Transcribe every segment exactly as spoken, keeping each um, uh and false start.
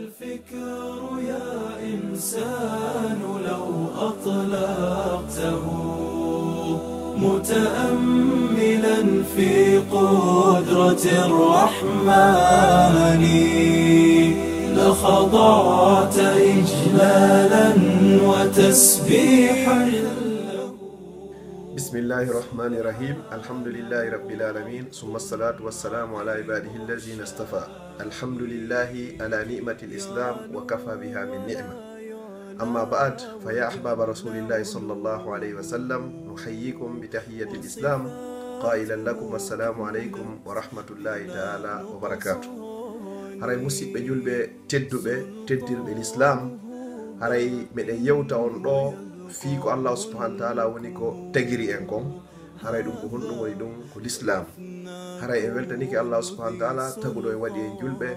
الفكر يا إنسان لو أطلقته متأملا في قدرة الرحمن لخضعت إجلالا وتسبيحا له. بسم الله الرحمن الرحيم. الحمد لله رب العالمين، ثم الصلاة والسلام على عباده الذين اصطفى. الحمد لله على نعمة الإسلام وكفى بها من نعمة. أما بعد، فيا أحباب رسول الله صلى الله عليه وسلم، نحييكم بتحية الإسلام قائلا لكم: السلام عليكم ورحمة الله تعالى وبركاته. Haray musiɓɓe julɓe tedduɓe, teddirɓe lislaam, haray meɗen yewta on ɗo fii ko Allahu subhanahu wa taala woni ko tagiri en kon. Haray ɗum ko honɗum woni ɗum? Ko lislaam. Haray en weltanike Allahu subhanahu wa taala taguɗo en, waɗi en julɓe,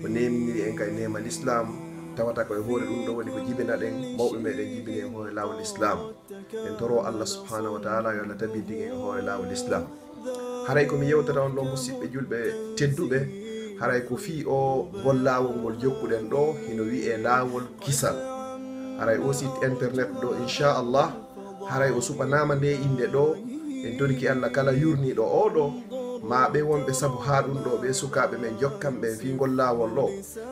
o neeminiri en kay neema lislaam, tawata ko e hoore ɗum ɗo woni ko jibinaɗen, mawɓe meɗen jibini en hoore laawol lislaam. En toro Allah subhanahu wa taala yo Allah tabintin en e hoore laawol lislaam. Haray ko mi yewtata on ɗo, musiɓɓe julɓe tedduɓe, haray ko fii o ngol laawol ngol jokkuɗen ɗo, hino wi'ee laawol kisal. Haray o site internet ɗo, inchallah, haray o suɓanaama nde innde ɗo. En torike Allah kala yurniiɗo oo ɗo, maa ɓe wonɓe sabu haa ɗum ɗo, ɓe sukaaɓe men jokkan ɓen fii ngol laawol ɗo,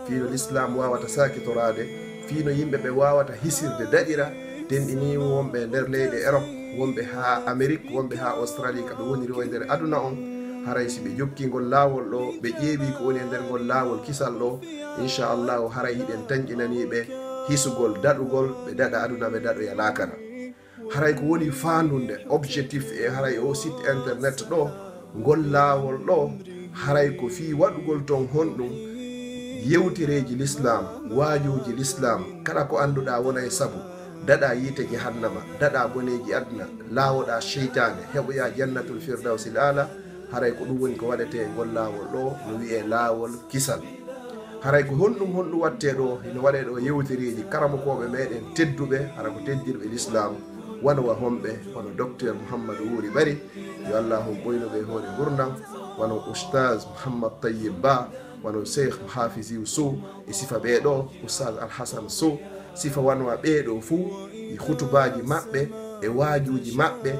fii no lislaam waawata saakitoraade, fii no yimɓe ɓe waawata hisirde daɗira, denɗinii wonɓe nder leyɗe Erop, wonɓe haa Amerik, wonɓe haa Australie, ka ɓe woniri o e nder aduna on. Haray si ɓe jokkii ngol laawol ɗo, ɓe ƴeewii ko woni e nder ngol laawol kisal ɗo, inchallahu haray hiɗen tanƴinanii ɓe hisugol daɗugol, ɓe daɗa aduna, ɓe daɗoya laakara. Haray ko woni faandunde, objectif e haray o site internet ɗo, ngol laawol ɗo, haray ko fii waɗugol ton honɗum? Yewtereeji lislaam, waajuuji lislaam, kala ko annduɗaa wona e sabu, daɗa yiite jahannama, daɗa boneeji aduna, laawoɗa seytaane, heɓoya jannatul firdawsil aala, haray ko ɗum woni ko waɗetee e ngol laawol ɗo, no wi'ee laawol kisal. Haray ko honɗum, honɗum wattee ɗo? Hino waɗee ɗo yewtereeji karamokooɓe meɗen tedduɓe, hara ko teddirɓe lislaam, wano wa homɓe, wano Docteur Mouhammad Wuri Bari, yo Allah on ɓoynu ɓe e hoore ngurndan, wano Oustaz Mouhammad Tayyib Ba, wano Cheikh Hafiziou Sow, e sifa ɓee ɗo, Oustaz Alhassan Sow, sifa wano wa ɓee ɗo fuu, e hutubaaji maɓɓe, e waajuuji maɓɓe,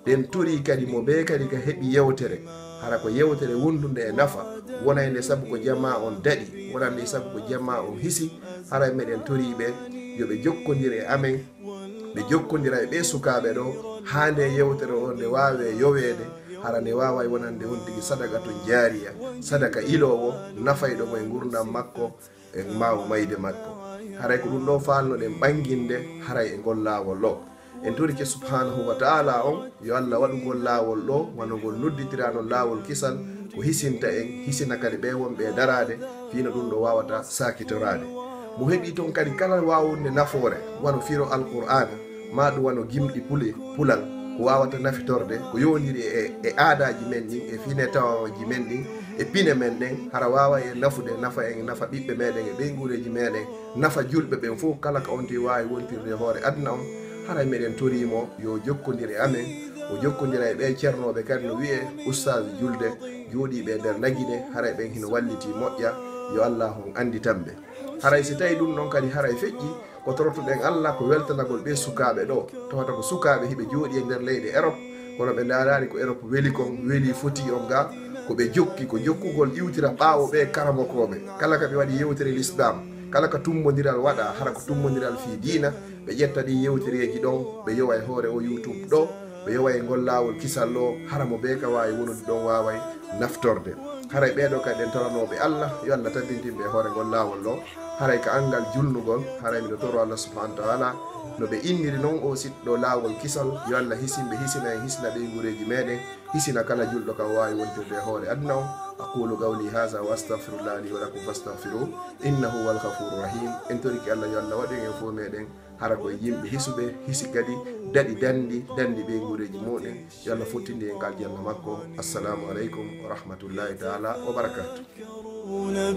ɗen torii kadi mo bee kadi ka heɓi yewtere, hara ko yewtere wondunde e nafa, wonande sabu ko jamaa on daɗi, wonande sabu ko jamaa on hisi, haray meɗen torii ɓe yo ɓe jokkondir e amen, ɓe jokkondira e ɓee sukaaɓe ɗo, haa nde yewtere on nde waawee yoweede, hara nde waaway wonande on tigi sadaqatun jaariya, sadaka iloowo, nafayɗo mo e ngurndan makko, e ɓaawo mayde makko. Haray ko ɗum ɗo faalnoɗen ɓannginde, haray e ngol laawol ɗo. En torike subhanahu wa taala on, yo Allah waɗu ngol laawol ɗo, wano ngol nodditiraa non laawol kisal, ko hisinta en, hisina kadi ɓee wonɓe e daraade, fii no ɗum ɗo waawata saakitoraade. Mo heɓii ton kadi kala waawunde nafoore, wano firo Alqur'aana, maa ɗum wano gimɗi pule, pulal, ko waawata nafitorde, ko yowondiri e, e aadaaji men ɗin, e fine tawaaji men ɗin, e pine men ɗen, hara waawa en nafude, nafa en, nafa ɓiɓɓe meɗen e ɓeynguureeji meɗen, nafa julɓe ɓen fof, kala ka on tigi waawi wontirde e hoore aduna on, haray meɗen torii mo yo jokkondir e amen, o jokkondira e ɓee cernooɓe kadi no wi'ee Oustaz Julde, jooɗiiɓe e nder Nagine, haray ɓen hino wallitii moƴƴa, yo Allah on annditan ɓe. Haray si tawii ɗum ɗon kadi haray feƴƴii, ko torotoɗen Allah ko weltanagol ɓee sukaaɓe ɗo, tawata ko sukaaɓe hiɓe jooɗii e nder leyɗe Erop, kono ɓe ndaaraali ko Erop weli kon, weli foti on ga, ko ɓe jokki, ko jokkugol iwtira ɓaawo ɓee karamokooɓe. Kala ka ɓe waɗi yewtere lislaam, kala ka tummbondiral waɗaa, hara ko tummbondiral fii diina, ɓe ƴetta ɗin yewtereeji ɗon, ɓe yowa e hoore o YouTube ɗo, ɓe yowa e ngol laawol kisal ɗo, hara mo bee ka waawi wonude ɗon waaway naftorde. Haray ɓee ɗo kadi en toranooɓe Allah, yo Allah tabintin ɓe e hoore ngol laawol ɗo. Haray ka anngal julnugol, haray miɗo toro Allah subhanahu wa taala, no ɓe inniri non o site ɗo laawol kisal, yo Allah hisin ɓe, hisina en, hisina ɓeynguureeji meɗen, hisina kala julɗo ka o waawi wontirde e hoore aduna on. أقول قولي هذا وأستغفر الله لي ولكم فاستغفروه إنه هو الغفور الرحيم. En torike Allah yo Allah waɗu en fof meɗen hara ko yimɓe hisuɓe, hisi kadi daɗi danɗi, danɗi ɓeynguureeji muɗen. Yo Allah fottindi en ka aljanna makko. Assalamu aleykum wa rahmatullahi taala wa barakatuh.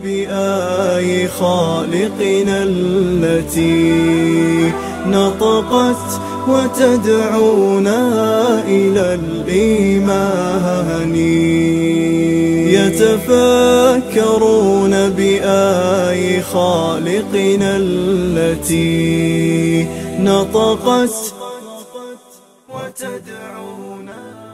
بآي خالقنا التي نطقت وتدعونا إلى الإيمان. يتفكرون بآي خالقنا التي نطقت وتدعونا.